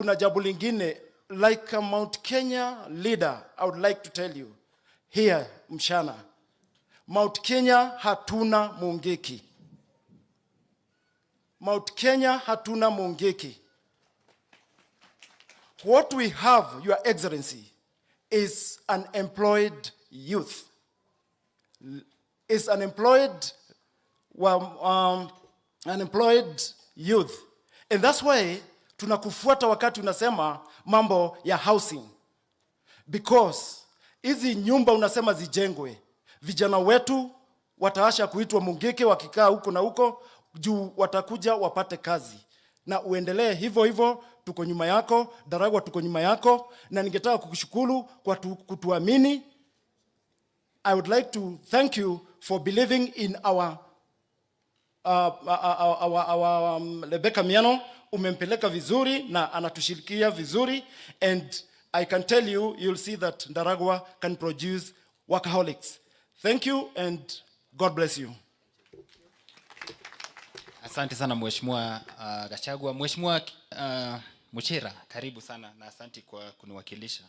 Kuna jambo lingine, like a Mount Kenya leader, I would like to tell you here mchana, Mount Kenya hatuna Mungiki. Mount Kenya hatuna Mungiki. What we have, Your Excellency, is unemployed youth. Is unemployed, well, unemployed youth. And that's why tunakufuata wakati unasema mambo ya housing. Because hizi nyumba unasema zijengwe, vijana wetu wataacha kuitwa Mungiki wakikaa huko na huko juu, watakuja wapate kazi, na uendelee hivyo hivyo. Tuko nyuma yako Ndaragwa, tuko nyuma yako, na ningetaka kukushukuru kwa kutuamini. I would like to thank you for believing in our Rebecca Miano. Umempeleka vizuri na anatushirikia vizuri, and I can tell you, you'll see that Ndaragwa can produce workaholics. Thank you and God bless you. Asante sana, Mheshimiwa Gachagua. Mheshimiwa Muchira, karibu sana na asante kwa kuniwakilisha.